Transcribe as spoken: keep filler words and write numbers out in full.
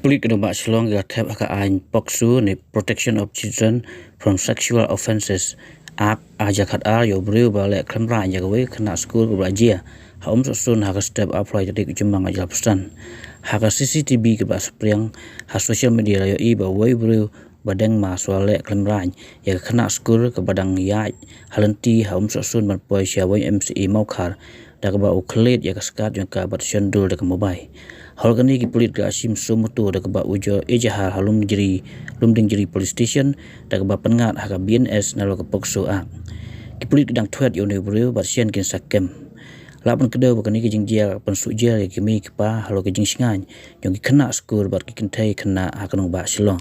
Pulit ka nongbah Shillong ka thep ha ka aiñ POCSO ne Protection of Children from Sexual Offences Act ar hajar khatar ïa u briew ba leh khlem raiñ ïa kawei ka khynnah skul kaba la jia ha Umsohsun ha ka step arphew lai tarik u Jymmang ar hajar arphew san. Ha ka C C T V kaba la saphriang ha social media la ïohi ba uwei u briew ba deng mask u la leh khlem raiñ ïa ka khynnah skul kaba dang ïaid ha lynti ha Umsohsun ban poi sha wei M C E Mawkhar, da kaba u khlieh ïa ka skat jong ka bad shon dur da ka mobile. Halor kane ki pulit ki la shim sumoto da kaba ujor ejahar ha Lumdiengjri, Lumdiengjri Police Station, da kaba pynngat ha ka B N S nalor ka POCSO Act. Ki pulit ki dang thwet ïa une u briew bad shen kin sa kem. Lah ban kdew ba kane ka jingjia ka pynsuh jia ïa ki kmie ki kpa halor ka jingshngaiñ jong ki khynnah skul bad ki kynthei khynnah ha ka nongbah Shillong.